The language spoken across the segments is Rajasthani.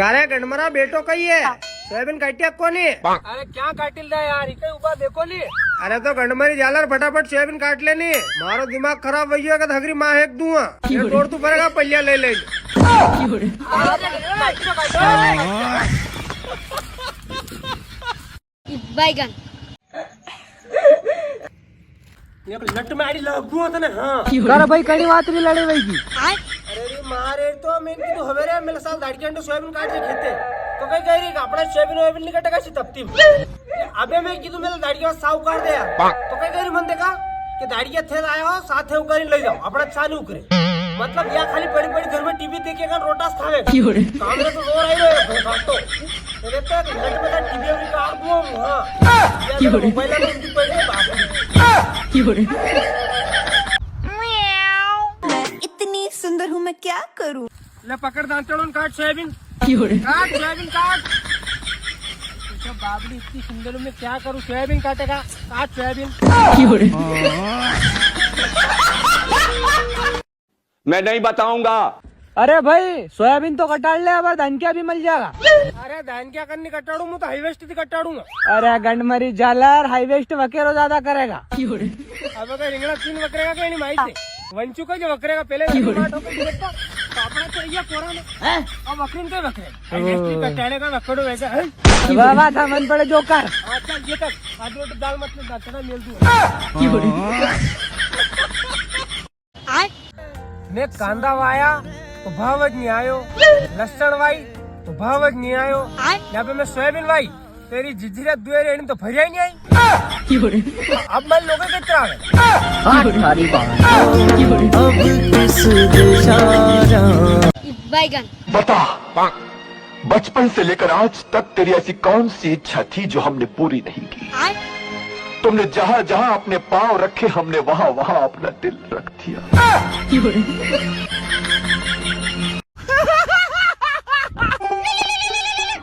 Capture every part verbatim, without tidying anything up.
अरे गंडमरा, बेटो कई है, सोयाबीन काटिया कोनी? अरे क्या काटिल दा यार, इके ऊपर देखो नी। अरे तो गंडमरी जालर, फटाफट सोयाबीन काट लेनी, मारो दिमाग खराब वही है कि हगरी माँ हेक दूंगा। ये तोड़ तू पड़ेगा, पल्लिया ले ले। अरे, काटो, काटो। बैगन। एक लट में आड़ी लागू होता ना, हाँ। अरे भाई, कड़ी बात री लड़े भाई की। अरे रे मारे, तो मैं कीधु हवे रे, मेरे साथ दाड़की अंडे सोयाबीन काट के खेते। तो कई कह रही कि अपना सोयाबीन वोयाबीन नहीं कटेगा सी तपती में। अबे मैं कीधु मेरे दाड़की साव कर दे यार। तो कई कह रही मन देखा कि दाड़की थे लाया हो, साथ थे उकारी ले जाओ, अपना चा नहीं उकरे। मतलब या खाली पड़ी पड़ी घर में टीवी देखेगा, रोटास खावे। काम में तो जोर आई रहे हो, तो। अरे तो एक मिनट में टीवी अभी काट दूं हम, हाँ। या तो मोबाइल में उनकी पड़ी है, बाप रे। मैं इतनी सुंदर हूँ, मैं क्या करूँ? ले पकड़ दांतड़ों, काट सोयाबीन। काट सोयाबीन, काट। तो बाबली इतनी सुंदर हूँ, मैं क्या करूँ? सोयाबीन काटेगा, काट सोयाबीन। मैं नहीं बताऊंगा। अरे भाई, सोयाबीन तो कटाड़ ले, अब धानक्या भी मिल जाएगा। अरे धानक्या करनी कटाड़ू, मैं तो हार्वेस्ट थी कटाड़ूंगा। अरे गंडमरी जालर, हार्वेस्ट वकेरो ज्यादा करेगा। अब अगर रिंगणा तीन वकरेगा कहीं नहीं माई से। वंचू को जो वकरेगा पहले वकरी मार ठोकर दिया तो अपना तो ये कोरा में। हैं? अब वकरी तो वकरे। हार्वेस्ट कटाड़े का वकड़ो वैसा है। वाह, वाह, था मन पड़े जोकर। हाँ, चल, ये कर। आज रोटी दाल मत ले, दाल चना मेल दूँ। मैं कांदा वाया तो भाव ज नहीं आयो, लसण वाई तो भाव ज नहीं आयो, यहाँ पे मैं सोयाबीन वाई, तेरी जिजरा दुएरे एनी तो फरिया ही नहीं आई। अब मैं लोगों के तरह है। बैगन। बता, बचपन से लेकर आज तक तेरी ऐसी कौन सी इच्छा थी जो हमने पूरी नहीं की? तुमने जहां जहां अपने पांव रखे, हमने वहां वहां अपना दिल रख दिया।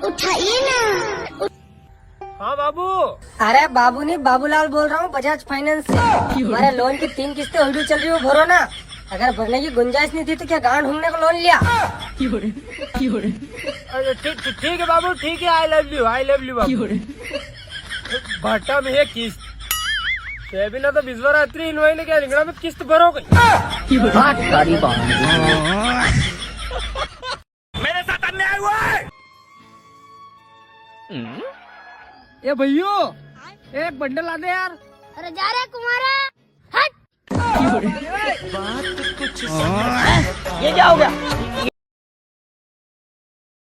उठाइए ना। हाँ बाबू। अरे बाबू नहीं, बाबूलाल बोल रहा हूँ बजाज फाइनेंस से। हमारे लोन की तीन किस्तें already चल रही हो, भरो ना। अगर भरने की गुंजाइश नहीं थी तो क्या गांड हूंगने को लोन लिया? अरे ठीक, ठीक, ठीक है बाबू, ठीक है, I love you, I love you बाबू। भाटा में है किस्त। सोयाबीन तो बिजवा रात्रि इनवाई ने क्या रिंगणा में किस्त भरो गई। मेरे साथ अन्याय हुआ है। ए भैयो, एक बंडल ला दे यार। अरे जा रे कुमारा, हट। ये क्या हो गया?